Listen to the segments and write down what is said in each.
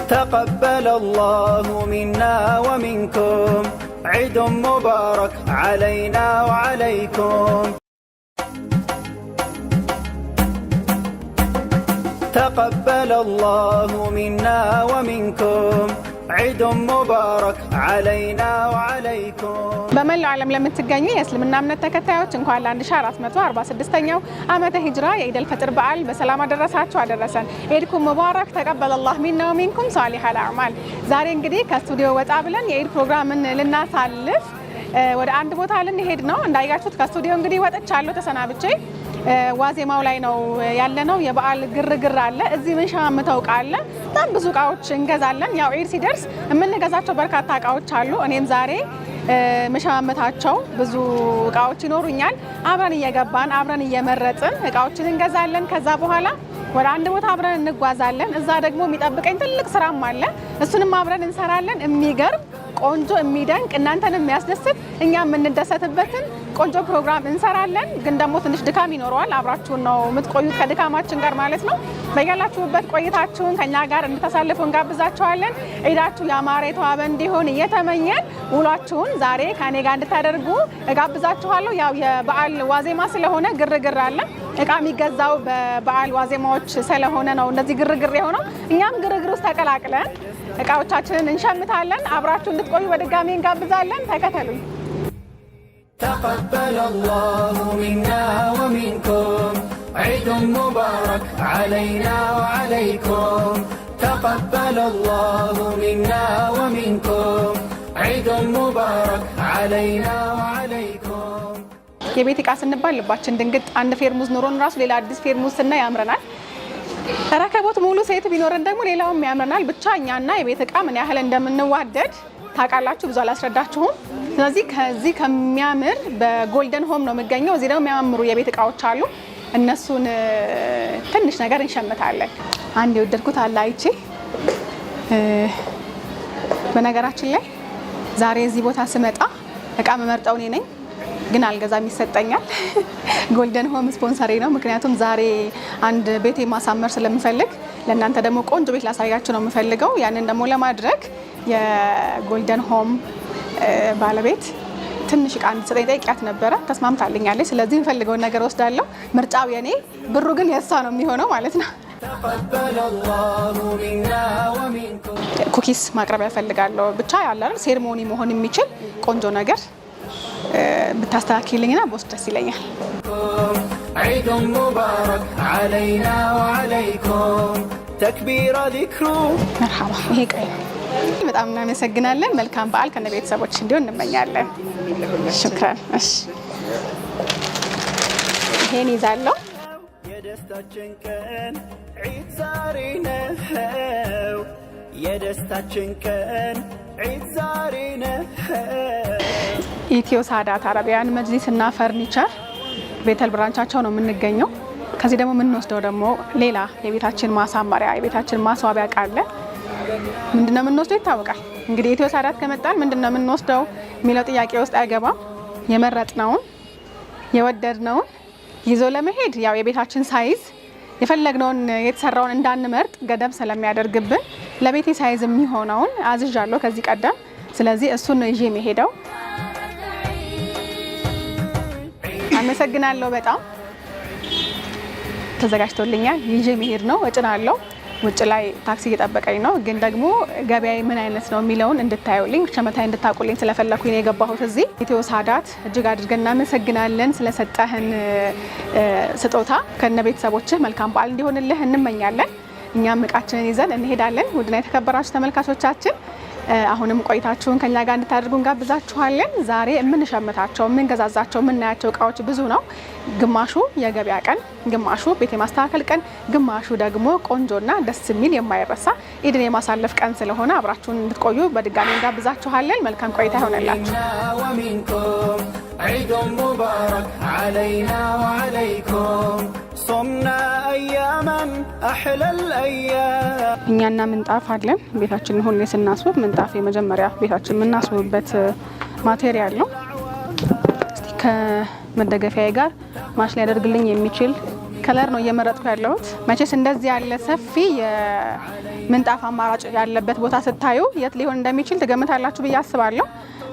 تقبل الله منا ومنكم عيد مبارك علينا وعليكم تقبل الله منا ومنكم عيد مبارك علينا وعليكم። በመላው ዓለም ለምትገኙ የእስልምና እምነት ተከታዮች እንኳን ለ1446ኛው ዓመተ ሂጅራ የኢደል ፈጥር በዓል በሰላም አደረሳችሁ አደረሰን። عيدكم مبارك تقبل الله منا ومنكم صالح الأعمال። ዛሬ እንግዲህ ከስቱዲዮ ወጣ ብለን የኢድ ፕሮግራምን ልናሳልፍ ወደ አንድ ቦታ ልንሄድ ነው። እንዳያችሁት ከስቱዲዮ እንግዲህ ወጥቻለሁ ተሰናብቼ ዋዜማው ላይ ነው ያለነው። የበዓል ግርግር አለ። እዚህ ምንሸማምተው እቃ አለ። በጣም ብዙ እቃዎች እንገዛለን። ያው ኢድ ሲደርስ የምንገዛቸው በርካታ እቃዎች አሉ። እኔም ዛሬ መሸማመታቸው ብዙ እቃዎች ይኖሩኛል። አብረን እየገባን አብረን እየመረጥን እቃዎችን እንገዛለን። ከዛ በኋላ ወደ አንድ ቦታ አብረን እንጓዛለን። እዛ ደግሞ የሚጠብቀኝ ትልቅ ስራም አለ። እሱንም አብረን እንሰራለን። የሚገርም ቆንጆ የሚደንቅ እናንተን የሚያስደስት እኛ የምንደሰትበትን ቆንጆ ፕሮግራም እንሰራለን። ግን ደግሞ ትንሽ ድካም ይኖረዋል። አብራችሁን ነው የምትቆዩት ከድካማችን ጋር ማለት ነው። በያላችሁበት ቆይታችሁን ከኛ ጋር እንድታሳልፉ እንጋብዛችኋለን። ዒዳችሁ ያማረ የተዋበ እንዲሆን እየተመኘን ውሏችሁን ዛሬ ከኔ ጋር እንድታደርጉ እጋብዛችኋለሁ። ያው የበዓል ዋዜማ ስለሆነ ግርግር አለ። እቃ የሚገዛው በበዓል ዋዜማዎች ስለሆነ ነው እንደዚህ ግርግር የሆነው። እኛም ግርግር ውስጥ ተቀላቅለን እቃዎቻችንን እንሸምታለን። አብራችሁ እንድትቆዩ በድጋሚ እንጋብዛለን። ተከተሉኝ። تقبل الله منا ومنكم عيد مبارك علينا وعليكم تقبل الله منا ومنكم عيد مبارك علينا وعليكم። የቤት እቃ ስንባል ልባችን ድንግጥ። አንድ ፌርሙዝ ኖሮን ራሱ ሌላ አዲስ ፌርሙዝ ስናይ ያምረናል። ረከቦት ሙሉ set ቢኖረን ደግሞ ሌላውም ያምረናል። ብቻ እኛና የቤት እቃ ምን ያህል እንደምንዋደድ ታውቃላችሁ። ብዙ አላስረዳችሁም። ስለዚህ ከዚህ ከሚያምር በጎልደን ሆም ነው የሚገኘው። እዚህ ደግሞ የሚያማምሩ የቤት እቃዎች አሉ። እነሱን ትንሽ ነገር እንሸምታለን። አንድ የወደድኩት አለ አይቼ። በነገራችን ላይ ዛሬ እዚህ ቦታ ስመጣ እቃ መመርጠው እኔ ነኝ፣ ግን አልገዛም፣ ይሰጠኛል። ጎልደን ሆም ስፖንሰሬ ነው። ምክንያቱም ዛሬ አንድ ቤቴ ማሳመር ስለምፈልግ ለእናንተ ደግሞ ቆንጆ ቤት ላሳያችሁ ነው የምፈልገው። ያንን ደግሞ ለማድረግ የጎልደን ሆም ባለቤት ትንሽ እቃ እንድትሰጠኝ ጠይቂያት ነበረ። ተስማምታልኛለች። ስለዚህ የምፈልገውን ነገር ወስዳለሁ። ምርጫው የኔ፣ ብሩ ግን የእሷ ነው የሚሆነው ማለት ነው። تقبل الله منا ومنكم cookies ማቅረቢያ እፈልጋለሁ። ብቻ ያለ አይደል ceremony መሆን የሚችል ቆንጆ ነገር ብታስተካክልኝና ብወስድ ደስ ይለኛል። عيد مبارك علينا وعليكم تكبير ذكر መርሐባ። ይሄ ቀይ ነው። በጣም እናመሰግናለን። መልካም በዓል ከነ ቤተሰቦች እንዲሆን እንመኛለን። ሽክራን። እሺ ይሄን ይዛለሁ። የደስታችን ቀን ዒድ ዛሬ ነው። የደስታችን ቀን ዒድ ዛሬ ነው። ኢትዮ ሳዳት አረቢያን መጅሊስ እና ፈርኒቸር ቤተል branch ኣቸው ነው የምንገኘው። ከዚህ ደግሞ የምንወስደው ደግሞ ሌላ የቤታችን ማሳመሪያ የቤታችን ማስዋቢያ እቃ አለ። ምንድነው የምንወስደው ይታወቃል። እንግዲህ ኢትዮ ሳዳት ከመጣን ምንድነው የምንወስደው የሚለው ጥያቄ ውስጥ አይገባም። የመረጥነውን የወደድነውን ይዞ ለመሄድ ያው የቤታችን size የፈለግነውን የተሰራውን እንዳንመርጥ ገደብ ስለሚያደርግብን ለቤቴ size የሚሆነውን አዝዣለሁ ከዚህ ቀደም። ስለዚህ እሱን ነው ይዤ የሚሄደው። አመሰግናለሁ በጣም ተዘጋጅቶልኛል። ይዤ መሄድ ነው፣ እጭናለሁ። ውጭ ላይ ታክሲ እየጠበቀኝ ነው። ግን ደግሞ ገበያዬ ምን አይነት ነው የሚለውን እንድታዩልኝ ሸመታዬ እንድታውቁልኝ ስለፈለኩኝ ነው የገባሁት እዚህ። ኢትዮ ሳዳት እጅግ አድርገን እናመሰግናለን ስለሰጠህን ስጦታ። ከነ ቤተሰቦችህ መልካም በዓል እንዲሆንልህ እንመኛለን። እኛም እቃችንን ይዘን እንሄዳለን። ውድና የተከበራችሁ ተመልካቾቻችን አሁንም ቆይታችሁን ከኛ ጋር እንድታደርጉ እንጋብዛችኋለን። ዛሬ የምንሸምታቸው፣ የምንገዛዛቸው፣ የምናያቸው እቃዎች ብዙ ነው። ግማሹ የገበያ ቀን፣ ግማሹ ቤት የማስተካከል ቀን፣ ግማሹ ደግሞ ቆንጆና ደስ የሚል የማይረሳ ኢድን የማሳለፍ ቀን ስለሆነ አብራችሁን እንድትቆዩ በድጋሚ እንጋብዛችኋለን። መልካም ቆይታ ይሆንላችሁ። منا ومنكم عيد مبارك علينا وعليكم صمنا أياما أحلى الأيام እኛና ምንጣፍ አለን። ቤታችንን ሁሌ ስናስውብ ምንጣፍ የመጀመሪያ ቤታችን የምናስውብበት material ነው። እስቲ ከመደገፊያዬ ጋር match ሊያደርግልኝ የሚችል color ነው እየመረጥኩ ያለሁት። መቼስ እንደዚህ ያለ ሰፊ ምንጣፍ አማራጭ ያለበት ቦታ ስታዩ የት ሊሆን እንደሚችል ትገምታላችሁ ብዬ አስባለሁ።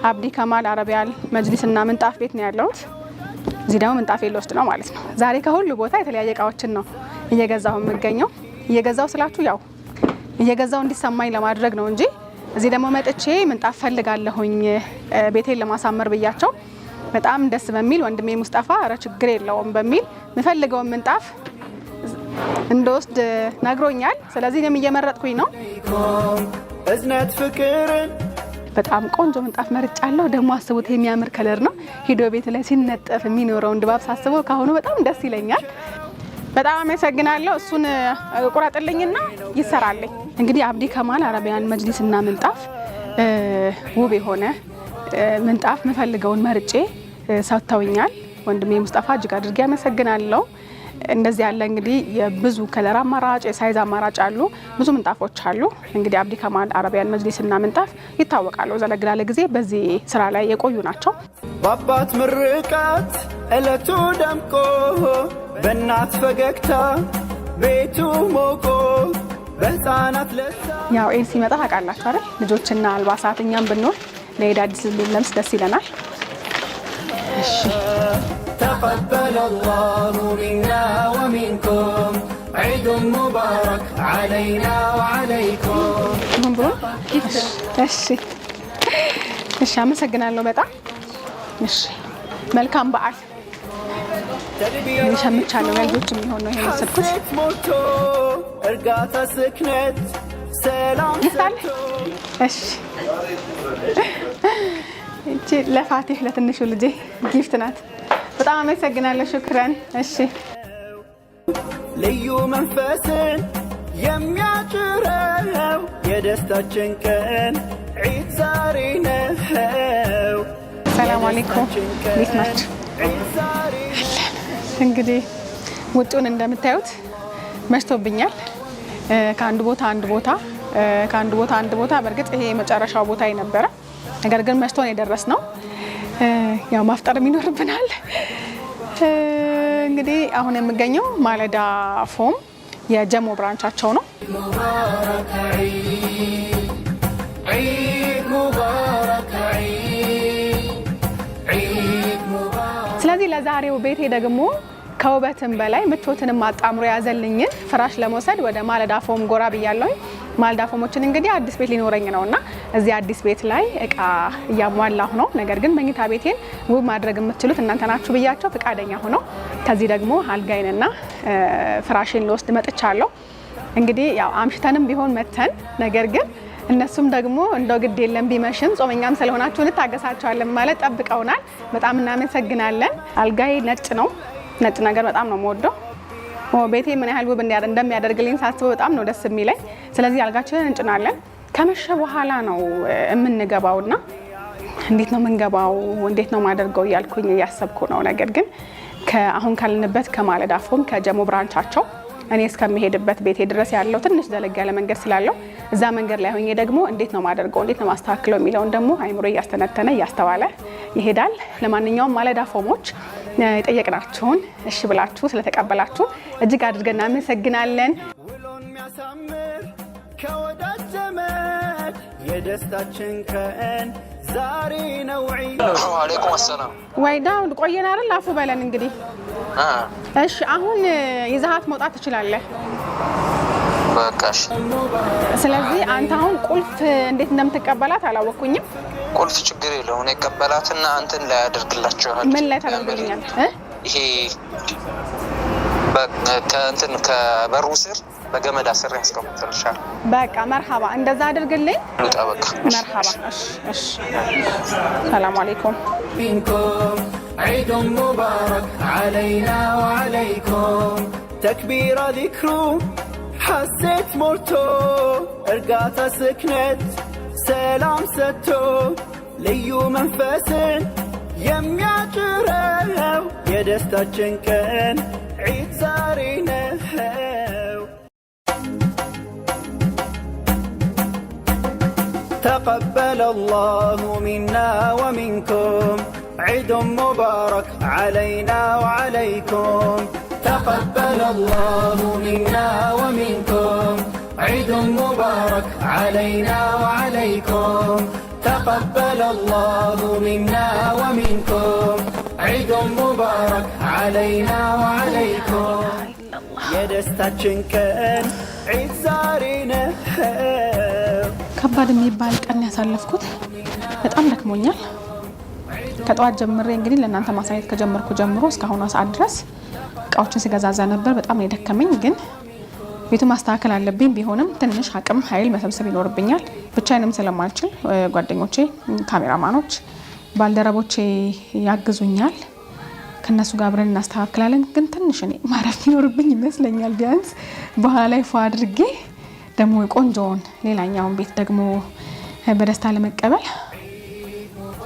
አብዲ ከማል አረቢያል መጅሊስና ምንጣፍ ቤት ነው ያለሁት። እዚህ ደግሞ ምንጣፍ ልወስድ ነው ማለት ነው። ዛሬ ከሁሉ ቦታ የተለያየ እቃዎችን ነው እየገዛሁ የምገኘው። እየገዛው ስላችሁ ያው እየገዛው እንዲሰማኝ ለማድረግ ነው እንጂ እዚህ ደግሞ መጥቼ ምንጣፍ ፈልጋለሁኝ ቤቴን ለማሳመር ብያቸው በጣም ደስ በሚል ወንድሜ ሙስጠፋ ኧረ ችግር የለውም በሚል የምፈልገውን ምንጣፍ እንደወስድ ነግሮኛል። ስለዚህ እኔም እየመረጥኩኝ ነው። እዝነት ፍቅርን በጣም ቆንጆ ምንጣፍ መርጫለሁ። ደግሞ አስቡት የሚያምር color ነው። ሂዶ ቤት ላይ ሲነጠፍ የሚኖረውን ድባብ ሳስበው ካሁኑ በጣም ደስ ይለኛል። በጣም አመሰግናለሁ። እሱን ቁረጥልኝና ይሰራልኝ። እንግዲህ አብዲ ከማል አረቢያን መጅሊስና ምንጣፍ ውብ የሆነ ምንጣፍ ምፈልገውን መርጬ ሰጥተውኛል። ወንድሜ ሙስጠፋ እጅግ አድርጌ አመሰግናለሁ። እንደዚህ ያለ እንግዲህ የብዙ color አማራጭ የ size አማራጭ አሉ። ብዙ ምንጣፎች አሉ። እንግዲህ አብዲ ከማል አረቢያን መጅሊስና ምንጣፍ ይታወቃሉ። ዘለግ ላለ ጊዜ በዚህ ስራ ላይ የቆዩ ናቸው። በአባት ምርቃት እለቱ ደምቆ በእናት ፈገግታ ቤቱ ሞቆ በህፃናት ለሳ ያው ኤድ ሲመጣ ታውቃላችሁ አይደል? ልጆችና አልባሳት እኛም ብንሆን ለኤድ አዲስ ልብስ ደስ ይለናል። እሺ تقبل الله منا ومنكم عيد مبارك علينا وعليكم ይሁን ብሎ እሺ፣ እሺ፣ አመሰግናለሁ በጣም እሺ። መልካም በዓል። ሸምቻለሁ። ለልጆች የሚሆን ነው ይሄ የወሰድኩት። ሐሴት ሞልቶ እርጋታ ስክነት ሰላም ይፍታል። ሰጥቶ እሺ፣ እቺ ለፋቲህ ለትንሹ ልጄ gift ናት። በጣም አመሰግናለሁ። شكرا። እሺ ልዩ መንፈስን የሚያጭረው የደስታችን ቀን ዒድ ዛሬ ነው። ሰላም አለይኩም። እንዴት ናችሁ? ዒድ ዛሬ እንግዲህ ውጭውን እንደምታዩት መሽቶብኛል። ከአንድ ቦታ አንድ ቦታ ከአንድ ቦታ አንድ ቦታ። በእርግጥ ይሄ የመጨረሻው ቦታ ነበረ፣ ነገር ግን መሽቶን የደረስ ነው። ያው ማፍጠርም ይኖርብናል። እንግዲህ አሁን የምገኘው ማለዳ ፎም የጀሞ branch ኣቸው ነው። ሙባረክ ዒድ ዒድ ሙባረክ ዒድ ዒድ ሙባረክ ስለዚህ ለዛሬው ቤቴ ደግሞ ከውበትም በላይ ምቾትንም አጣምሮ ያዘልኝን ፍራሽ ለመውሰድ ወደ ማለዳ ፎም ጎራ ብያለሁኝ። ማለዳ ፎሞችን እንግዲህ አዲስ ቤት ሊኖረኝ ነው እና እዚህ አዲስ ቤት ላይ እቃ እያሟላሁ ነው። ነገር ግን መኝታ ቤቴን ውብ ማድረግ የምትችሉት እናንተ ናችሁ ብያቸው ፈቃደኛ ሆነው ከዚህ ደግሞ አልጋይንና ፍራሽን ልወስድ መጥቻለሁ። እንግዲህ ያው አምሽተንም ቢሆን መተን ነገር ግን እነሱም ደግሞ እንደው ግድ የለም ቢመሽም ጾመኛም ስለሆናችሁ እንታገሳቸዋለን ማለት ጠብቀውናል። በጣም እናመሰግናለን። አልጋዬ ነጭ ነው። ነጭ ነገር በጣም ነው የምወደው። ቤቴ ምን ያህል ውብ እንደሚያደርግልኝ ሳስበው በጣም ነው ደስ የሚለኝ። ስለዚህ አልጋችንን እንጭናለን። ከመሸ በኋላ ነው የምንገባውና እንዴት ነው የምንገባው፣ እንዴት ነው ማደርገው እያልኩኝ እያሰብኩ ነው። ነገር ግን አሁን ካለንበት ከማለዳ ፎም ከጀሞ branch ኣቸው እኔ እስከምሄድበት ቤቴ ድረስ ያለው ትንሽ ዘለግ ያለ መንገድ ስላለው እዛ መንገድ ላይ ሆኜ ደግሞ እንዴት ነው ማደርገው፣ እንዴት ነው ማስተካክለው የሚለውን ደግሞ አይምሮ እያስተነተነ እያስተዋለ ይሄዳል። ለማንኛውም ማለዳ ፎሞች የጠየቅናችሁን እሺ ብላችሁ ስለተቀበላችሁ እጅግ አድርገን እናመሰግናለን። ውሎን የሚያሳምር ከወዳጅ ዘመድ የደስታችን ቀን ዛሬ ነው ዒድ ወአለይኩም አሰላም። ወይ ዳውድ ቆየን አይደል? አፉ በለን እንግዲህ። እሺ አሁን ይዘሃት መውጣት ትችላለህ። በቃ እሺ። ስለዚህ አንተ አሁን ቁልፍ እንዴት እንደምትቀበላት አላወቅኩኝም። ቁልፍ ችግር የለውም። እኔ እቀበላትና እንትን ላይ አደርግላችኋል። ምን ላይ ታደርግልኛል? ይሄ ከእንትን ከበሩ ስር በገመድ አስሬ ያስቀምጥልሻል። በቃ መርሃባ፣ እንደዛ አድርግልኝ። ልውጣ በቃ። መርሃባ። እሺ፣ እሺ። ሰላም አለይኩም። منكم عيد مبارك علينا وعليكم ተክቢራ ዚክሩ ሐሴት ሞልቶ እርጋታ ስክነት ሰላም ሰጥቶ ልዩ መንፈስን የሚያጭረው የደስታችን ቀን ዒድ ዛሬ ነው። تقبل الله منا ومنكم عيد مبارك علينا وعليكم تقبل الله منا ومنكم عيد عيد مبارك علينا وعليكم تقبل الله منا ومنكم عيد مبارك علينا وعليكم የደስታችን ቀን ዒድ ዛሬ ነው። ከባድ የሚባል ቀን ያሳለፍኩት በጣም ደክሞኛል። ከጠዋት ጀምሬ እንግዲህ ለእናንተ ማሳየት ከጀመርኩ ጀምሮ እስካሁኗ ሰዓት ድረስ እቃዎችን ስገዛዛ ነበር። በጣም ነው የደከመኝ፣ ግን ቤቱ ማስተካከል አለብኝ። ቢሆንም ትንሽ አቅም ኃይል መሰብሰብ ይኖርብኛል። ብቻዬንም ስለማልችል ጓደኞቼ፣ ካሜራማኖች፣ ባልደረቦቼ ያግዙኛል። ከእነሱ ጋር አብረን እናስተካክላለን። ግን ትንሽ እኔ ማረፍ ይኖርብኝ ይመስለኛል። ቢያንስ በኋላ ላይ ፏ አድርጌ ደግሞ ቆንጆውን ሌላኛውን ቤት ደግሞ በደስታ ለመቀበል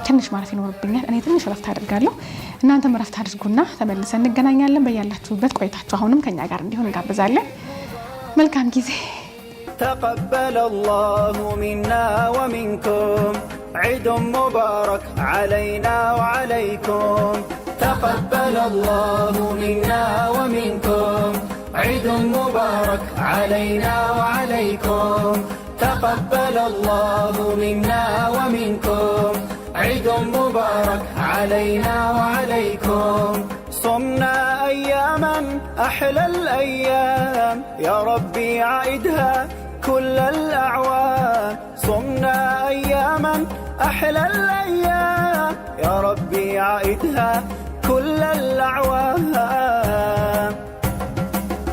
ትንሽ ማረፍ ይኖርብኛል። እኔ ትንሽ እረፍት አድርጋለሁ። እናንተም እረፍት አድርጉና ተመልሰን እንገናኛለን። በያላችሁበት ቆይታችሁ አሁንም ከኛ ጋር እንዲሆን እንጋብዛለን። መልካም ጊዜ። ተቀበለ አላሁ ሚና ወሚንኩም ዒድ ሙባረክ ዓለይና ወዓለይኩም ተቀበለ አላሁ ሚና ወሚንኩም ዒድ ሙባረክ ዓለይና ወዓለይኩም ተቀበለ አላሁ ሚና ወሚንኩም عيد مبارك علينا وعليكم صمنا أياما أحلى الأيام يا ربي عائدها كل الأعوام صمنا أياما أحلى الأيام يا ربي عائدها كل الأعوام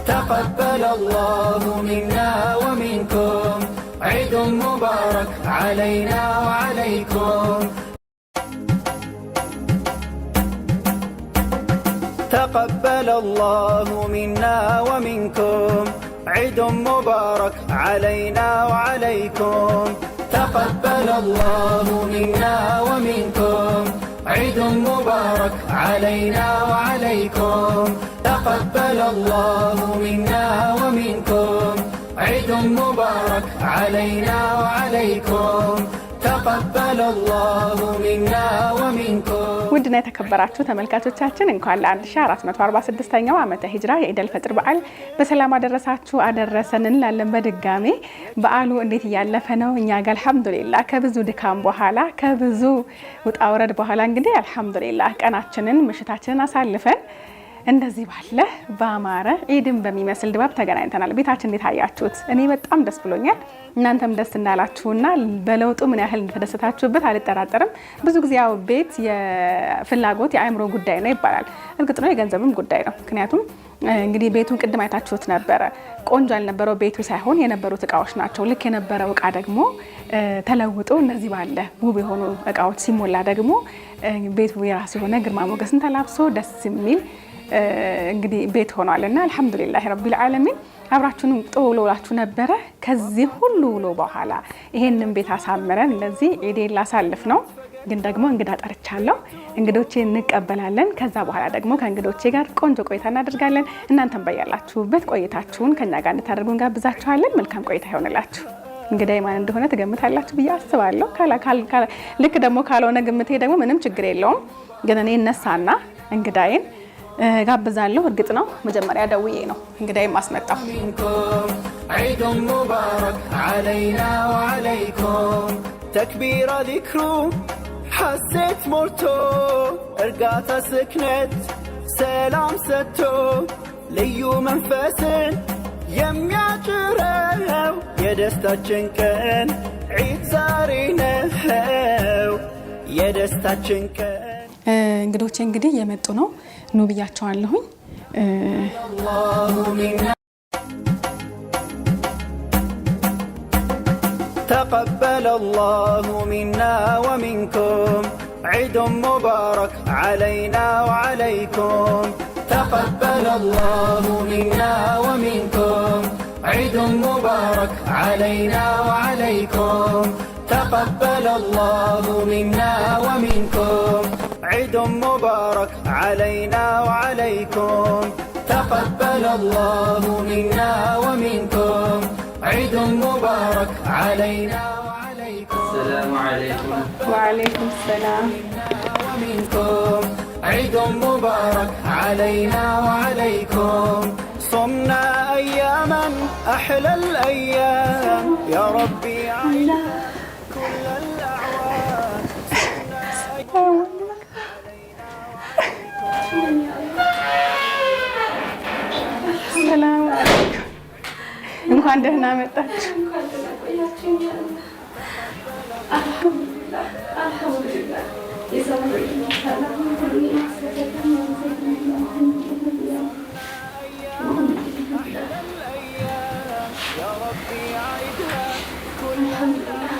تقبل الله منا ومنكم عيد مبارك علينا وعليكم تقبل الله منا ومنكم عيد مبارك علينا وعليكم تقبل الله منا ومنكم عيد مبارك علينا وعليكم تقبل الله منا ومنكم عيد مبارك علينا وعليكم تقبل الله منا ومنكم ውድና የተከበራችሁ ተመልካቾቻችን እንኳን ለ1446ኛው ዓመተ ሂጅራ የኢደል ፈጥር በዓል በሰላም አደረሳችሁ አደረሰን እንላለን። በድጋሜ በዓሉ እንዴት እያለፈ ነው? እኛ ጋር አልሐምዱሊላህ ከብዙ ድካም በኋላ ከብዙ ውጣ ውረድ በኋላ እንግዲህ አልሐምዱሊላህ ቀናችንን ምሽታችንን አሳልፈን እንደዚህ ባለ በአማረ ኢድን በሚመስል ድባብ ተገናኝተናል። ቤታችን እንዴት አያችሁት? እኔ በጣም ደስ ብሎኛል። እናንተም ደስ እንዳላችሁና በለውጡ ምን ያህል እንደተደሰታችሁበት አልጠራጠርም። ብዙ ጊዜ ያው ቤት የፍላጎት የአእምሮ ጉዳይ ነው ይባላል። እርግጥ ነው የገንዘብም ጉዳይ ነው። ምክንያቱም እንግዲህ ቤቱን ቅድም አይታችሁት ነበረ። ቆንጆ ያልነበረው ቤቱ ሳይሆን የነበሩት እቃዎች ናቸው። ልክ የነበረው እቃ ደግሞ ተለውጦ እነዚህ ባለ ውብ የሆኑ እቃዎች ሲሞላ ደግሞ ቤቱ የራሱ የሆነ ግርማ ሞገስን ተላብሶ ደስ የሚል እንግዲህ ቤት ሆኗል እና አልሐምዱሊላህ ረቢል ዓለሚን። አብራችሁንም ጥሩ ውሎ ውላችሁ ነበረ። ከዚህ ሁሉ ውሎ በኋላ ይሄንን ቤት አሳምረን እንደዚህ ኢዴን ላሳልፍ ነው። ግን ደግሞ እንግዳ ጠርቻለሁ። እንግዶቼ እንቀበላለን። ከዛ በኋላ ደግሞ ከእንግዶቼ ጋር ቆንጆ ቆይታ እናደርጋለን። እናንተም በያላችሁበት ቆይታችሁን ከኛ ጋር እንድታደርጉ እንጋብዛችኋለን። መልካም ቆይታ ይሆንላችሁ። እንግዳ ማን እንደሆነ ትገምታላችሁ ብዬ አስባለሁ። ልክ ደግሞ ካልሆነ ግምቴ ደግሞ ምንም ችግር የለውም። ግን እኔ እነሳና እንግዳዬን ጋብዛለሁ። እርግጥ ነው መጀመሪያ ደውዬ ነው እንግዳዬን ማስመጣው። ዒድ ሙባረክ ዓለይና ወዓለይኩም ተክቢራ ዚክሩ ሐሴት ሞልቶ እርጋታ ስክነት ሰላም ሰጥቶ ልዩ መንፈስን የሚያጭረው የደስታችን ቀን ዒድ ዛሬ ነው። የደስታችን ቀን እንግዶቼ እንግዲህ እየመጡ ነው። ኑ ብያቸዋለሁኝ። ተቀበለ አላሁ ሚና ወሚንኩም ዒድ ሙባረክ ዓለይና ወዓለይኩም ተቀበለ አላሁ ሚና ወሚንኩም ዒድ ሙባረክ ዓለይና ወዓለይኩም ተቀበለ አላሁ ሚና ወሚንኩም عيد مبارك علينا وعليكم تقبل الله منا ومنكم عيد مبارك علينا وعليكم السلام عليكم وعليكم السلام ومنكم عيد مبارك علينا وعليكم صمنا أياما أحلى الأيام يا ربي عيدها كل الأعوام. ሰላም አለይኩም። እንኳን ደህና መጣችሁ። يا ربي عيدها كل أياما.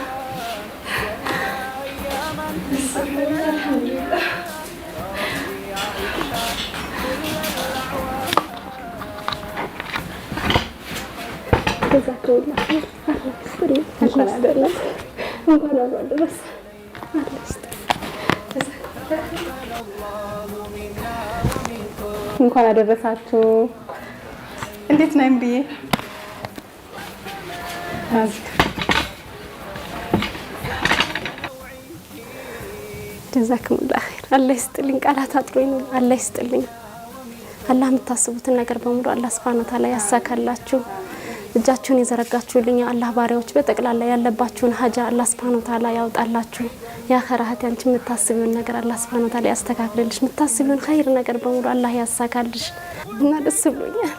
እንኳን አደረሰ እንኳን አብሮ አደረሰ። እንኳን አደረሳችሁ። እንዴት ነው እምብዬ? ጀዛክሙላህ ኸይር። አላህ ይስጥልኝ። ቃላት አጥሮኝ ነው። አላህ ይስጥልኝ። አላህ የምታስቡትን ነገር በሙሉ አላህ ሱብሃነሁ ወተዓላ ያሳካላችሁ። እጃችሁን የዘረጋችሁልኝ የአላህ ባሪያዎች በጠቅላላ ያለባችሁን ሀጃ አላህ ሱብሃነሁ ወተዓላ ያውጣላችሁ። የአኸራ እህቴ አንቺ የምታስቢውን ነገር አላህ ሱብሃነሁ ወተዓላ ያስተካክልልሽ። የምታስቢውን ኸይር ነገር በሙሉ አላህ ያሳካልሽ እና ደስ ብሎኛል።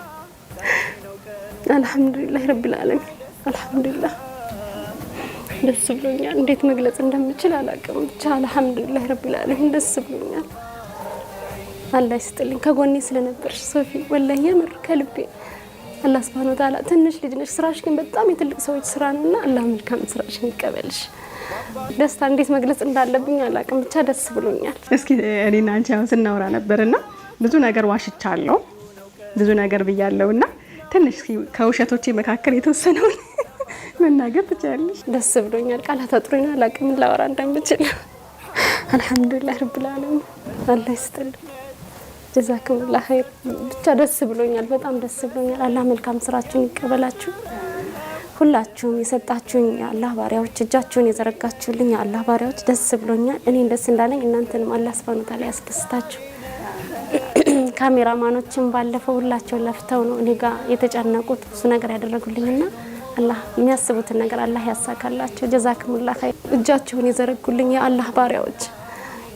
አልሐምዱሊላህ ረቢል ዓለሚን አልሐምዱሊላህ ደስ ብሎኛል። እንዴት መግለጽ እንደምችል አላውቅም። ብቻ አልሐምዱሊላህ ረቢል ዓለሚን ደስ ብሎኛል። አላህ ይስጥልኝ ከጎኔ ስለነበርሽ ሶፊ፣ ወላሂ የምር ከልቤ አላህ ሱብሃነሁ ወተዓላ። ትንሽ ልጅ ነሽ፣ ስራሽ ግን በጣም የትልቅ ሰዎች ስራ ነውና አላህ መልካም ስራሽን ይቀበልሽ። ደስታ እንዴት መግለጽ እንዳለብኝ አላውቅም። ብቻ ደስ ብሎኛል። እስኪ እኔና አንቺ አሁን ስናወራ ነበርና ብዙ ነገር ዋሽቻለሁ፣ ብዙ ነገር ብያለሁ እና ትንሽ እስኪ ከውሸቶቼ መካከል የተወሰነውን መናገር ትችያለሽ? ደስ ብሎኛል። ቃላት አጥሮኝ አላውቅም ምን ላወራ እንደምችል። አልሐምዱሊላህ ረቢል ዓለሚን አላህ ይስጥልኝ። ጀዛክሙላህ ኸይር። ብቻ ደስ ብሎኛል፣ በጣም ደስ ብሎኛል። አላህ መልካም ስራችሁን ይቀበላችሁ። ሁላችሁም የሰጣችሁኝ የአላህ ባሪያዎች፣ እጃችሁን የዘረጋችሁልኝ የአላህ ባሪያዎች ደስ ብሎኛል። እኔን ደስ እንዳለኝ እናንተንም አላህ ሱብሃነሁ ወተዓላ ያስደስታችሁ። ካሜራማኖችን ባለፈው ሁላቸው ለፍተው ነው እኔ ጋር የተጨነቁት፣ ብዙ ነገር ያደረጉልኝና አላህ የሚያስቡትን ነገር አላህ ያሳካላቸው። ጀዛክሙላህ ኸይር። እጃችሁን የዘረጉልኝ የአላህ ባሪያዎች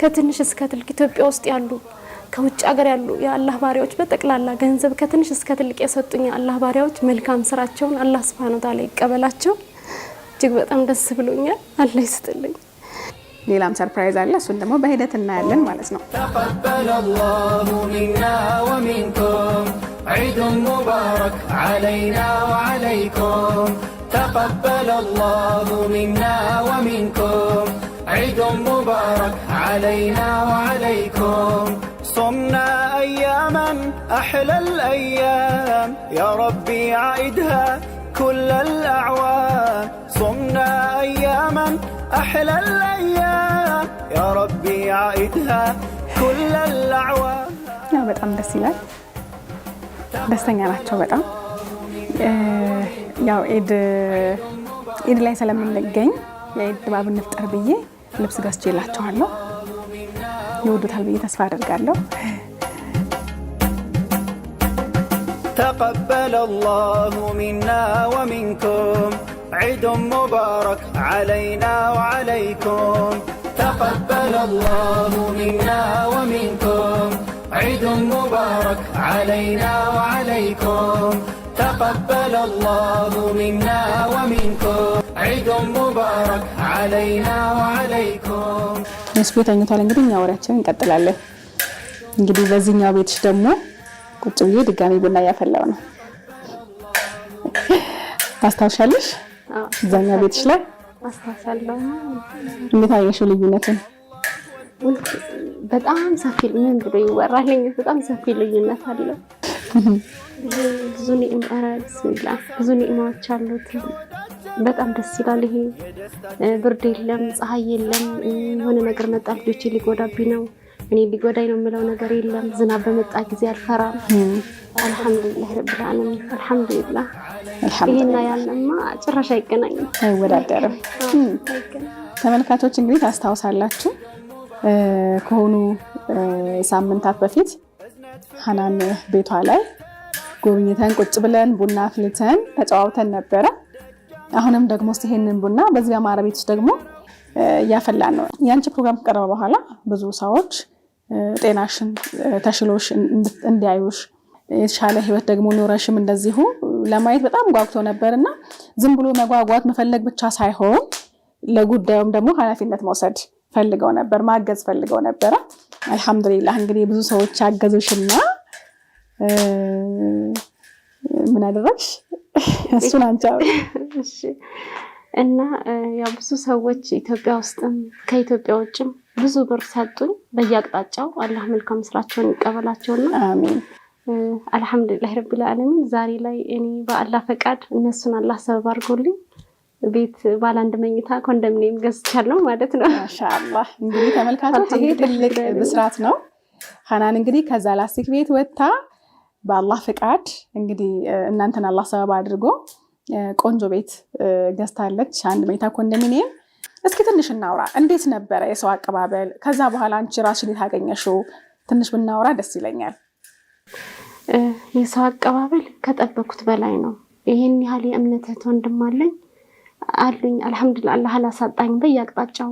ከትንሽ እስከ ትልቅ ኢትዮጵያ ውስጥ ያሉ፣ ከውጭ ሀገር ያሉ የአላህ ባሪያዎች በጠቅላላ ገንዘብ ከትንሽ እስከ ትልቅ የሰጡኝ የአላህ ባሪያዎች መልካም ስራቸውን አላህ ሱብሃነሁ ወተዓላ ይቀበላቸው። እጅግ በጣም ደስ ብሎኛል። አላህ ይስጥልኝ። ሌላም surprise አለ። እሱን ደግሞ በሂደት እናያለን ማለት ነው። تقبل الله منا ومنكم عيد مبارك علينا وعليكم. تقبل الله منا ومنكم عيد مبارك علينا وعليكم. صمنا أياما أحلى الأيام يا ربي عيدها كل الأعوام. صمنا أياما أحلى الأيام يا ربي عيدها كل الأعوام. ያው በጣም ደስ ይላል። ደስተኛ ናቸው በጣም። ያው ኢድ ላይ ስለምንገኝ የኢድ ድባብ እንፍጠር ብዬ ልብስ ገዝቼላቸዋለሁ። ይወዱታል ብዬ ተስፋ አደርጋለሁ። تقبل الله منا ومنكم عيد مبارك علينا وعليكم. تقبل الله منا ومنكم عيد مبارك علينا وعليكم. تقبل الله منا ومنكم عيد مبارك علينا وعليكم. መስኩ ተኝቷል። እንግዲህ እኛ ወሬያችንን እንቀጥላለን። እንግዲህ በዚህኛው ቤትሽ ደግሞ ቁጭ ብዬ ድጋሚ ቡና እያፈላው ነው። ታስታውሻለሽ? እዛኛው ቤትሽ ላይ አስታውሳለሁ። እንዴት አየሽው ልዩነትን? በጣም ሰፊ፣ ምን ብሎ ይወራል? በጣም ሰፊ ልዩነት አለው። ብዙ ኒዕማ፣ ቢስሚላህ፣ ብዙ ኒዕማዎች አሉት። በጣም ደስ ይላል። ይሄ ብርድ የለም፣ ፀሐይ የለም። የሆነ ነገር መጣ ልጆቼ ሊጎዳብኝ ነው፣ እኔ ሊጎዳኝ ነው የምለው ነገር የለም። ዝናብ በመጣ ጊዜ አልፈራም። አልሐምዱሊላህ ረቢል ዓለሚን አልሐምዱሊላህ። ይሄና ያለማ ጭራሽ አይገናኝም፣ አይወዳደርም። ተመልካቾች እንግዲህ ታስታውሳላችሁ፣ ከሆኑ ሳምንታት በፊት ሀናን ቤቷ ላይ ጎብኝተን ቁጭ ብለን ቡና አፍልተን ተጨዋውተን ነበረ። አሁንም ደግሞ እስኪ ይሄንን ቡና በዚህ በአማረ ቤት ውስጥ ደግሞ እያፈላን ነው። የአንቺ ፕሮግራም ከቀረበ በኋላ ብዙ ሰዎች ጤናሽን ተሽሎሽ እንዲያዩሽ የተሻለ ህይወት ደግሞ ኖረሽም እንደዚሁ ለማየት በጣም ጓጉቶ ነበር እና ዝም ብሎ መጓጓት መፈለግ ብቻ ሳይሆን ለጉዳዩም ደግሞ ኃላፊነት መውሰድ ፈልገው ነበር፣ ማገዝ ፈልገው ነበረ። አልሐምዱሊላህ እንግዲህ ብዙ ሰዎች አገዙሽና ምን አደረግሽ? እሱን አንቺ እሺ። እና ያው ብዙ ሰዎች ኢትዮጵያ ውስጥም ከኢትዮጵያ ውጭም ብዙ ብር ሰጡኝ በየአቅጣጫው። አላህ መልካም ስራቸውን ይቀበላቸውና አሚን። አልሐምዱሊላህ ረቢል ዓለሚን። ዛሬ ላይ እኔ በአላህ ፈቃድ እነሱን አላህ ሰበብ አድርጎልኝ ቤት ባለ አንድ መኝታ ኮንዶሚኒየም ገዝቻለሁ ማለት ነው። ማሻአላህ እንግዲህ ተመልካቾች ይሄ ትልቅ ብስራት ነው። ሀናን እንግዲህ ከዛ ላስቲክ ቤት ወጥታ በአላህ ፍቃድ እንግዲህ እናንተን አላህ ሰበብ አድርጎ ቆንጆ ቤት ገዝታለች፣ አንድ መኝታ ኮንዶሚኒየም። እስኪ ትንሽ እናውራ፣ እንዴት ነበረ የሰው አቀባበል? ከዛ በኋላ አንቺ ራስሽን እንዴት አገኘሽው? ትንሽ ብናወራ ደስ ይለኛል። የሰው አቀባበል ከጠበኩት በላይ ነው። ይህን ያህል የእምነት እህት ወንድም አለኝ አሉኝ። አልሐምዱሊላህ አላህ አላሳጣኝ በየአቅጣጫው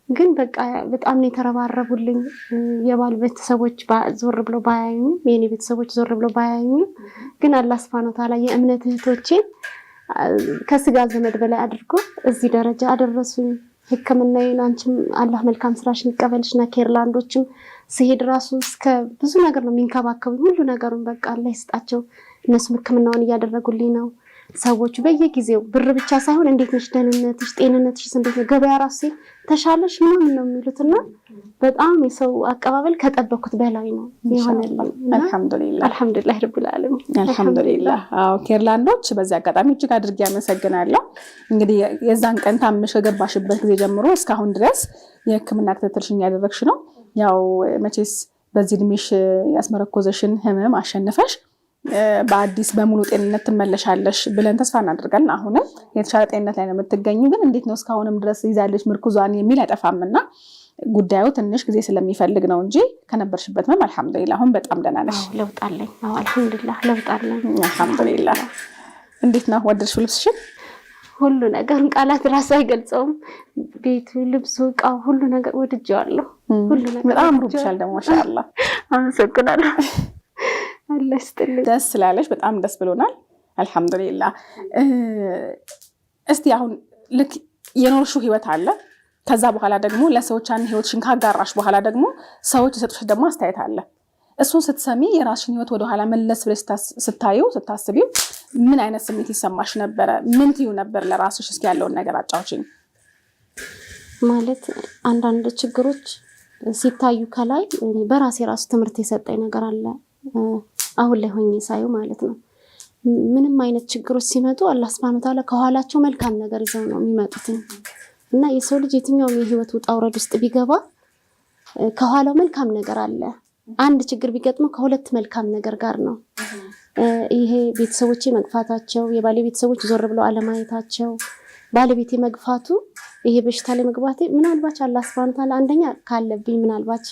ግን በቃ በጣም ነው የተረባረቡልኝ። የባል ቤተሰቦች ዞር ብሎ ባያዩኝም፣ የኔ ቤተሰቦች ዞር ብሎ ባያዩኝም ግን አላህ ሱብሃነሁ ወተዓላ የእምነት እህቶቼን ከስጋ ዘመድ በላይ አድርጎ እዚህ ደረጃ አደረሱኝ። ሕክምናዬን አንቺም አላህ መልካም ስራሽን ይቀበልሽና ኬርላንዶችም ስሄድ ራሱ እስከ ብዙ ነገር ነው የሚንከባከቡኝ። ሁሉ ነገሩን በቃ አላህ ይስጣቸው። እነሱም ሕክምናውን እያደረጉልኝ ነው። ሰዎቹ በየጊዜው ብር ብቻ ሳይሆን እንዴት ነሽ፣ ደህንነትሽ፣ ጤንነትሽ እንዴት ነው፣ ገበያ ራሱ ተሻለሽ ምናምን ነው የሚሉትና በጣም የሰው አቀባበል ከጠበኩት በላይ ነው የሆነልኝ። አልሐምዱሊላህ አልሐምዱሊላህ ረቢል ዓለሚን አልሐምዱሊላህ። አዎ ኬርላንዶች በዚህ አጋጣሚ እጅግ አድርጌ አመሰግናለሁ። እንግዲህ የዛን ቀን ታምሽ ከገባሽበት ጊዜ ጀምሮ እስካሁን ድረስ የህክምና ክትትልሽን እያደረግሽ ነው። ያው መቼስ በዚህ እድሜሽ ያስመረኮዘሽን ህመም አሸንፈሽ በአዲስ በሙሉ ጤንነት ትመለሻለሽ ብለን ተስፋ እናደርጋለን። አሁንም የተሻለ ጤንነት ላይ ነው የምትገኙ። ግን እንዴት ነው እስካሁንም ድረስ ይዛለች ምርኩዟን የሚል አይጠፋምና ጉዳዩ ትንሽ ጊዜ ስለሚፈልግ ነው እንጂ ከነበርሽበት ህመም አልሐምዱሊላህ አሁን በጣም ደህና ነሽ። ለውጥ አለኝ። አዎ አልሐምዱሊላህ ለውጥ አለኝ። አልሐምዱሊላህ። እንዴት ነው ወደድሽው ልብስሽን? ሁሉ ነገሩን ቃላት ራሱ አይገልጸውም። ቤቱ፣ ልብሱ፣ እቃው፣ ሁሉ ነገር ወድጄዋለሁ። ሁሉ ነገር በጣም አምሮብሻል ደግሞ ማሻአላህ። አመሰግናለሁ። አላህ ይስጥልኝ። ደስ ስላለሽ በጣም ደስ ብሎናል። አልሐምዱሊላህ። እስቲ አሁን ልክ የኖርሽው ህይወት አለ። ከዛ በኋላ ደግሞ ለሰዎች ያን ህይወትሽን ካጋራሽ በኋላ ደግሞ ሰዎች የሰጡሽ ደግሞ አስተያየት አለ። እሱን ስትሰሚ የራስሽን ህይወት ወደኋላ መለስ ብለሽ ስታዩ ስታስቢው ምን አይነት ስሜት ይሰማሽ ነበረ? ምን ትዩ ነበር ለራስሽ? እስኪ ያለውን ነገር አጫውችኝ። ማለት አንዳንድ ችግሮች ሲታዩ ከላይ በራሴ ራሱ ትምህርት የሰጠኝ ነገር አለ አሁን ላይ ሆኜ ሳዩ ማለት ነው። ምንም አይነት ችግሮች ሲመጡ አላህ ሱብሃነሁ ወተዓላ ከኋላቸው መልካም ነገር ይዘው ነው የሚመጡት እና የሰው ልጅ የትኛውም የህይወት ውጣ ውረድ ውስጥ ቢገባ ከኋላው መልካም ነገር አለ። አንድ ችግር ቢገጥመው ከሁለት መልካም ነገር ጋር ነው። ይሄ ቤተሰቦቼ መግፋታቸው፣ የባሌ ቤተሰቦች ዞር ብለው አለማየታቸው፣ ባለቤቴ መግፋቱ፣ ይሄ በሽታ ላይ መግባቴ ምናልባች አላህ ሱብሃነሁ ወተዓላ አንደኛ ካለብኝ ምናልባች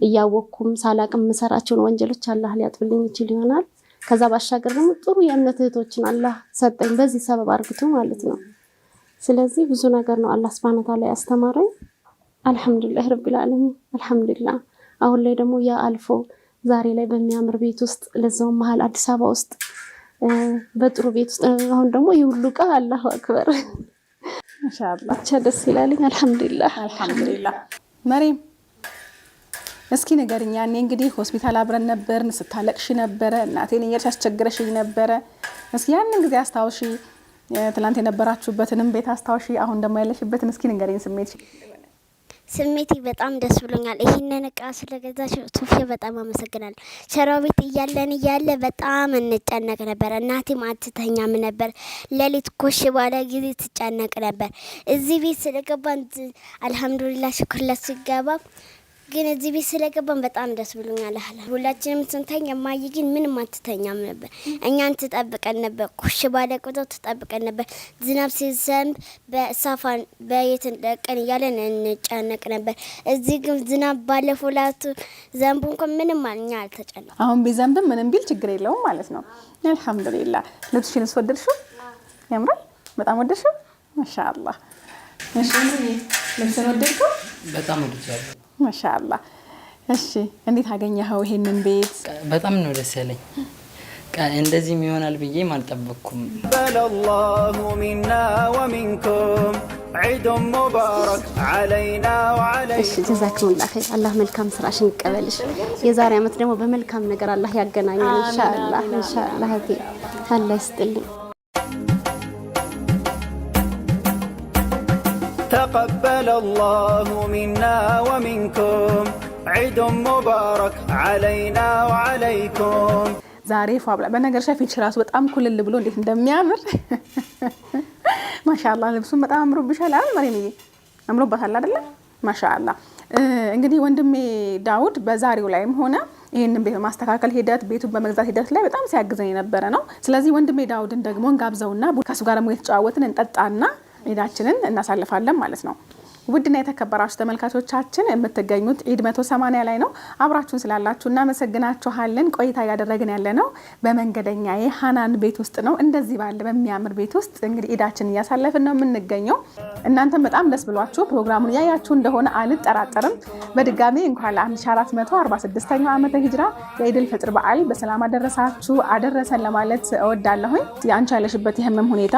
እያወቅኩም ሳላቅም የምሰራቸውን ወንጀሎች አላህ ሊያጥብልኝ ይችል ይሆናል። ከዛ ባሻገር ደግሞ ጥሩ የእምነት እህቶችን አላህ ሰጠኝ በዚህ ሰበብ አርግቶ ማለት ነው። ስለዚህ ብዙ ነገር ነው አላህ ሱብሃነሁ ወተዓላ ያስተማረኝ። አልሐምዱሊላህ ረቢል ዓለሚን አልሐምዱሊላህ። አሁን ላይ ደግሞ ያ አልፎ ዛሬ ላይ በሚያምር ቤት ውስጥ ለዛውም መሀል አዲስ አበባ ውስጥ በጥሩ ቤት ውስጥ አሁን ደግሞ የሁሉ ዕቃ አላሁ አክበር ማሻአላህ ብቻ ደስ ይላልኝ። አልሐምዱሊላህ አልሐምዱሊላህ። መሪም እስኪ ንገሪኝ፣ ያኔ እንግዲህ ሆስፒታል አብረን ነበርን፣ ስታለቅሽ ነበረ፣ እናቴን እያልሽ አስቸግረሽኝ ነበረ። እስኪ ያንን ጊዜ አስታውሺ፣ ትናንት የነበራችሁበትንም ቤት አስታውሺ፣ አሁን ደግሞ ያለሽበትን እስኪ ንገሪኝ ስሜት። ስሜቴ በጣም ደስ ብሎኛል። ይህንን እቃ ስለገዛሽ ሶፊያ በጣም አመሰግናለሁ። ሸራ ቤት እያለን እያለ በጣም እንጨነቅ ነበር። እናቴም አትተኛም ነበር። ሌሊት ኮሽ ባለ ጊዜ ትጨነቅ ነበር። እዚህ ቤት ስለገባን አልሐምዱሊላ ሽኩር ለሱ ይገባ። ግን እዚህ ቤት ስለገባን በጣም ደስ ብሎኛል። ሁላችንም ስንተኛ እማዬ ግን ምንም አትተኛም ነበር። እኛን ትጠብቀን ነበር። ኩሽ ባለ ቁጥር ትጠብቀን ነበር። ዝናብ ሲዘንብ በሳፋን በየት ለቀን እያለን እንጨነቅ ነበር። እዚህ ግን ዝናብ ባለፈው ላቱ ዘንቡ እንኳን ምንም እኛ አልተጨነቅም። አሁን ቢዘንብም ምንም ቢል ችግር የለውም ማለት ነው። አልሐምዱሊላህ። ልብስሽንስ ወደድሽው? ያምራል። በጣም ወደድሽው? ማሻአላህ። እሺ ልብስን ወደድከው? በጣም ወድጃለሁ። ማሻአላህ። እሺ እንዴት አገኘኸው ይሄንን ቤት? በጣም ነው ደስ ያለኝ። እንደዚህም ይሆናል ብዬም አልጠበቅኩም። ተቀበለ አላሁ ሚና ወሚንኩም ዒድ ሙባረክ ዓለይና ወዓለይኩም። እሺ ጀዛኩሙላህ ኸይር። አላህ መልካም ስራሽን ይቀበልሽ። የዛሬ አመት ደግሞ በመልካም ነገር አላህ ያገናኘን ኢንሻአላህ። ኢንሻአላህ እህቴ አላህ ይስጥልኝ። ተቀበለ አላሁ ሚና ወሚንኩም ዒድ ሙባረክ ዓለይና ወዓለይኩም። ዛሬ ፏ ብላ በነገርሽ ላይ ፊትሽ ራሱ በጣም ኩልል ብሎ እንዴት እንደሚያምር ማሻአላህ። ልብሱን በጣም አምሮብሻል አይደል መሪምዬ? አምሮባታል አይደለ? ማሻአላህ። እንግዲህ ወንድሜ ዳውድ በዛሬው ላይም ሆነ ይህንን ቤት በማስተካከል ሂደት ቤቱን በመግዛት ሂደት ላይ በጣም ሲያግዘን የነበረ ነው። ስለዚህ ወንድሜ ዳውድን ደግሞ እንጋብዘውና ከእሱ ጋር ደግሞ የተጨዋወትን እንጠጣና ዒዳችንን እናሳልፋለን ማለት ነው። ውድና የተከበራችሁ ተመልካቾቻችን የምትገኙት ኢድ 180 ላይ ነው። አብራችሁን ስላላችሁ እናመሰግናችኋለን። ቆይታ እያደረግን ያለ ነው በመንገደኛ የሀናን ቤት ውስጥ ነው። እንደዚህ ባለ በሚያምር ቤት ውስጥ እንግዲህ ኢዳችን እያሳለፍን ነው የምንገኘው። እናንተም በጣም ደስ ብሏችሁ ፕሮግራሙን እያያችሁ እንደሆነ አልጠራጠርም። በድጋሚ እንኳን ለ1446ኛው ዓመተ ሂጅራ የኢድል ፈጥር በዓል በሰላም አደረሳችሁ አደረሰን ለማለት እወዳለሁኝ። የአንቺ ያለሽበት የህመም ሁኔታ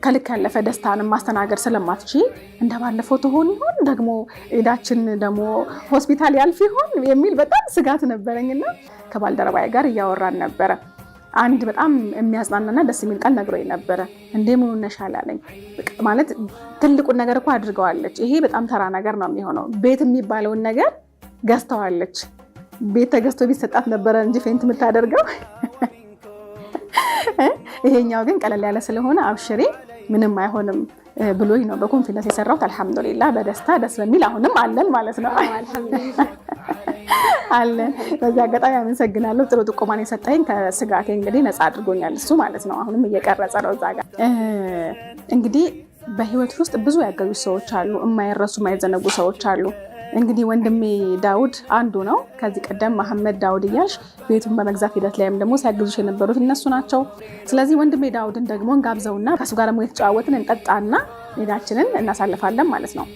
ከልክ ያለፈ ደስታንም ማስተናገድ ስለማትችይ እንደባለፈው ትሆን ይሆን ደግሞ ኢዳችን ደግሞ ሆስፒታል ያልፍ ይሆን የሚል በጣም ስጋት ነበረኝና ከባልደረባዬ ጋር እያወራን ነበረ። አንድ በጣም የሚያጽናናና ደስ የሚል ቃል ነግሮኝ ነበረ። እንዴ ምን ሆነሻል አለኝ። ማለት ትልቁን ነገር እኮ አድርገዋለች። ይሄ በጣም ተራ ነገር ነው የሚሆነው። ቤት የሚባለውን ነገር ገዝተዋለች። ቤት ተገዝቶ ቢሰጣት ነበረ እንጂ faint የምታደርገው። ይሄኛው ግን ቀለል ያለ ስለሆነ አብሽሬ ምንም አይሆንም ብሎኝ ነው በ confidence የሰራሁት። አልሐምዱሊላህ በደስታ ደስ በሚል አሁንም አለን ማለት ነው አለን። በዚህ አጋጣሚ አመሰግናለሁ። ጥሩ ጥቆማን የሰጠኝ ከስጋቴ እንግዲህ ነፃ አድርጎኛል እሱ ማለት ነው። አሁንም እየቀረጸ ነው እዛ ጋር። እንግዲህ በህይወት ውስጥ ብዙ ያገዙ ሰዎች አሉ፣ የማይረሱ የማይዘነጉ ሰዎች አሉ። እንግዲህ ወንድሜ ዳውድ አንዱ ነው። ከዚህ ቀደም መሐመድ ዳውድ እያልሽ ቤቱን በመግዛት ሂደት ላይም ደግሞ ሲያግዙሽ የነበሩት እነሱ ናቸው። ስለዚህ ወንድሜ ዳውድን ደግሞ እንጋብዘውና ከእሱ ጋር ደግሞ የተጨዋወትን እንጠጣና ሜዳችንን እናሳልፋለን ማለት ነው።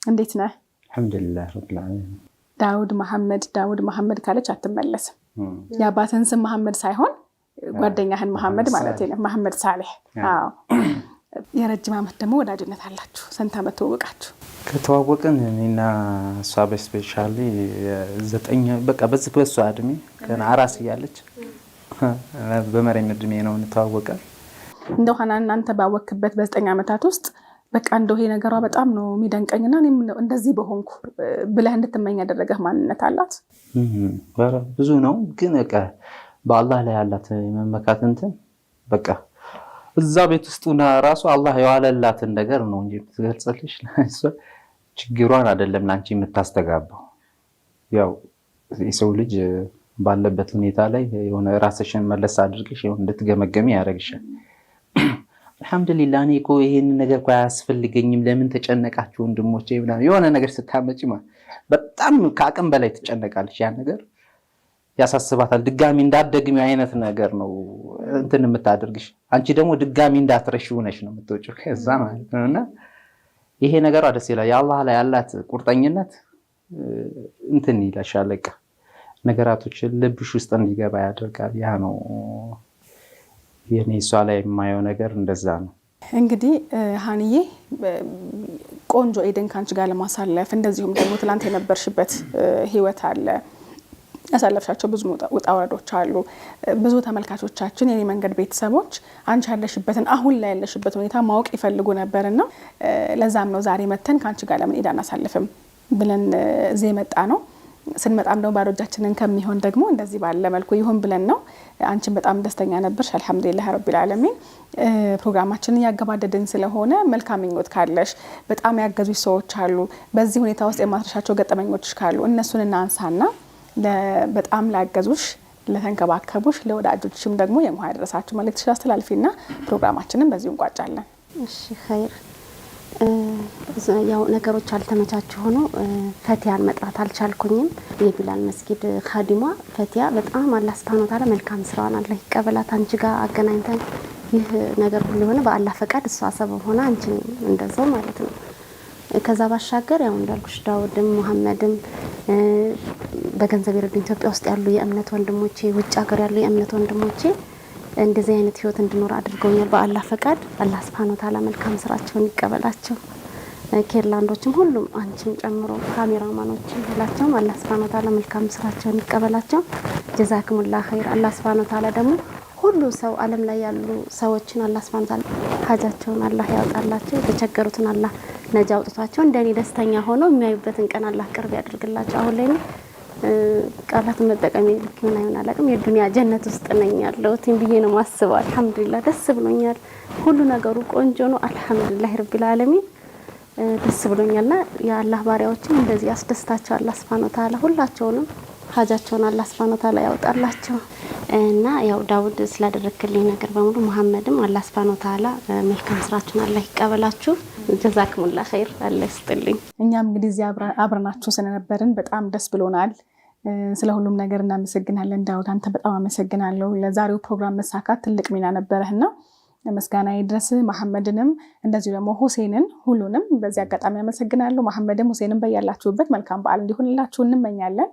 እንዴት ነህ? አልሐምዱሊላህ ረቢል ዓለሚን። ዳውድ መሐመድ ዳውድ መሐመድ ካለች አትመለስም። የአባትህን ስም መሐመድ ሳይሆን ጓደኛህን መሐመድ ማለት ነው። መሐመድ ሳሌሕ። አዎ። የረጅም ዓመት ደግሞ ወዳጅነት አላችሁ። ስንት ዓመት ተዋወቃችሁ? ከተዋወቅን እኔና እሷ በ specially 9 በቃ በዚህ በእሷ እድሜ ገና አራስ እያለች በመሪም እድሜ ነው እንተዋወቀን። እንደው ሀና እናንተ ባወክበት በ9 ዓመታት ውስጥ በቃ እንደው ይሄ ነገሯ በጣም ነው የሚደንቀኝና እኔም እንደዚህ በሆንኩ ብለህ እንድትመኝ ያደረገህ ማንነት አላት? ብዙ ነው፣ ግን በቃ በአላህ ላይ ያላት የመመካት እንትን በቃ እዛ ቤት ውስጥ ራሱ አላህ የዋለላትን ነገር ነው እንጂ የምትገልጽልሽ ችግሯን አይደለም ላንቺ የምታስተጋባው። ያው የሰው ልጅ ባለበት ሁኔታ ላይ የሆነ ራስሽን መለስ አድርገሽ እንድትገመገሚ ያደርግሻል። አልሐምዱሊላህ እኔ እኮ ይሄንን ነገር እኮ አያስፈልገኝም፣ ለምን ተጨነቃችሁ ወንድሞቼ ምናምን የሆነ ነገር ስታመጪ በጣም ከአቅም በላይ ትጨነቃለች። ያ ነገር ያሳስባታል። ድጋሚ እንዳትደግሚ አይነት ነገር ነው እንትን የምታደርግሽ። አንቺ ደግሞ ድጋሚ እንዳትረሺ ሆነሽ ነው የምትወጪው ከዛ ማለት ነው። እና ይሄ ነገሯ ደስ ይላል። የአላህ ላይ ያላት ቁርጠኝነት እንትን ይላሻል። በቃ ነገራቶች ልብሽ ውስጥ እንዲገባ ያደርጋል። ያ ነው የኔ እሷ ላይ የማየው ነገር እንደዛ ነው። እንግዲህ ሀንዬ ቆንጆ ኢድን ካንቺ ጋር ለማሳለፍ እንደዚሁም ደግሞ ትላንት የነበርሽበት ህይወት አለ፣ ያሳለፍሻቸው ብዙ ውጣ ውረዶች አሉ። ብዙ ተመልካቾቻችን የኔ መንገድ ቤተሰቦች አንቺ ያለሽበትን አሁን ላይ ያለሽበት ሁኔታ ማወቅ ይፈልጉ ነበርና ለዛም ነው ዛሬ መተን ከአንቺ ጋር ለምን ኢድ አናሳልፍም ብለን እዚህ የመጣ ነው። ስንመጣም ደግሞ ባዶ እጃችንን ከሚሆን ደግሞ እንደዚህ ባለ መልኩ ይሁን ብለን ነው። አንቺን በጣም ደስተኛ ነበርሽ። الحمد لله رب العالمين። ፕሮግራማችንን ያገባደድን ስለሆነ መልካም ምኞት ካለሽ፣ በጣም ያገዙሽ ሰዎች አሉ፣ በዚህ ሁኔታ ውስጥ የማትረሻቸው ገጠመኞች ካሉ እነሱን እናንሳና በጣም ላገዙሽ፣ ለተንከባከቡሽ፣ ለወዳጆችሽም ደግሞ የእንኳን ያደረሳችሁ መልእክትሽን አስተላልፊና ፕሮግራማችንን በዚሁ እንቋጫለን። እሺ ኸይር። ያው ነገሮች አልተመቻቹ ሆኖ ፈቲያን መጥራት አልቻልኩኝም። የቢላል መስጊድ ካዲሟ ፈቲያ በጣም አላህ سبحانه وتعالى መልካም ስራዋን አላህ ይቀበላት። አንቺ ጋር አገናኝተን ይህ ነገር ሁሉ የሆነ በአላህ ፈቃድ እሷ ሰበብ ሆና አንቺን እንደዛው ማለት ነው። ከዛ ባሻገር ያው እንዳልኩሽ ዳውድም ሙሐመድም በገንዘብ የረዱኝ ኢትዮጵያ ውስጥ ያሉ የእምነት ወንድሞቼ፣ ውጭ ሀገር ያሉ የእምነት ወንድሞቼ እንደዚህ አይነት ህይወት እንድኖር አድርገውኛል። በአላህ ፈቃድ አላህ سبحانه وتعالى መልካም ስራቸውን ይቀበላቸው። ኬርላንዶችም ሁሉም አንቺን ጨምሮ ካሜራማኖችም ሁላቸውም አላህ سبحانه وتعالى መልካም ስራቸውን ይቀበላቸው። جزاكم الله خير። አላህ سبحانه وتعالى ደግሞ ሁሉ ሰው ዓለም ላይ ያሉ ሰዎችን አላህ سبحانه وتعالى ሀጃቸውን አላህ ያውጣላቸው፣ የተቸገሩትን አላህ ነጃ አውጥቷቸው እንደኔ ደስተኛ ሆነው የሚያዩበትን ቀን አላህ ቅርብ ያደርግላቸው። አሁን ላይ ቃላትን መጠቀም ልክ ይሁን አይሆን አላውቅም። የዱንያ ጀነት ውስጥ ነኝ ያለሁት ብዬ ነው ማስበው። አልሐምዱሊላህ ደስ ብሎኛል። ሁሉ ነገሩ ቆንጆ ነው። الحمد لله رب العالمين ደስ ብሎኛልና የአላህ ባሪያዎችን እንደዚህ ያስደስታቸው አላህ سبحانه وتعالى ሁላቸውንም ሀጃቸውን አላህ سبحانه وتعالى ያውጣላቸው እና ያው ዳውድ ስላደረክልኝ ነገር በሙሉ መሐመድም አላህ سبحانه وتعالى መልካም ስራችሁን አላህ ይቀበላችሁ። جزاكم الله خير አላህ ይስጥልኝ። እኛም እንግዲህ እዚህ አብረናችሁ ስለነበርን በጣም ደስ ብሎናል። ስለ ሁሉም ነገር እናመሰግናለን። ዳውድ አንተ በጣም አመሰግናለሁ። ለዛሬው ፕሮግራም መሳካት ትልቅ ሚና ነበረህና ምስጋና ይድረስ። መሐመድንም እንደዚሁ ደግሞ ሁሴንን ሁሉንም በዚህ አጋጣሚ አመሰግናለሁ። መሐመድም ሁሴንም በያላችሁበት መልካም በዓል እንዲሆንላችሁ እንመኛለን።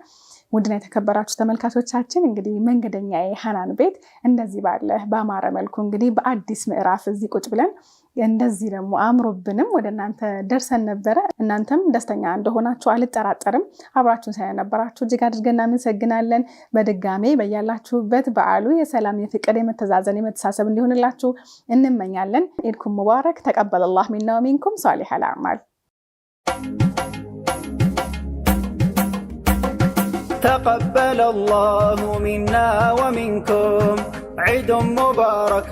ውድና የተከበራችሁ ተመልካቾቻችን እንግዲህ መንገደኛ የሀናን ቤት እንደዚህ ባለ በአማረ መልኩ እንግዲህ በአዲስ ምዕራፍ እዚህ ቁጭ ብለን እንደዚህ ደግሞ አምሮብንም ወደ እናንተ ደርሰን ነበረ። እናንተም ደስተኛ እንደሆናችሁ አልጠራጠርም። አብራችሁን ስለነበራችሁ እጅግ አድርገን እናመሰግናለን። በድጋሜ በያላችሁበት በዓሉ የሰላም፣ የፍቅር፣ የመተዛዘን፣ የመተሳሰብ እንዲሆንላችሁ እንመኛለን። عيدكم مبارك። تقبل الله منا ومنكم صالح الأعمال። تقبل الله منا ومنكم عيد مبارك.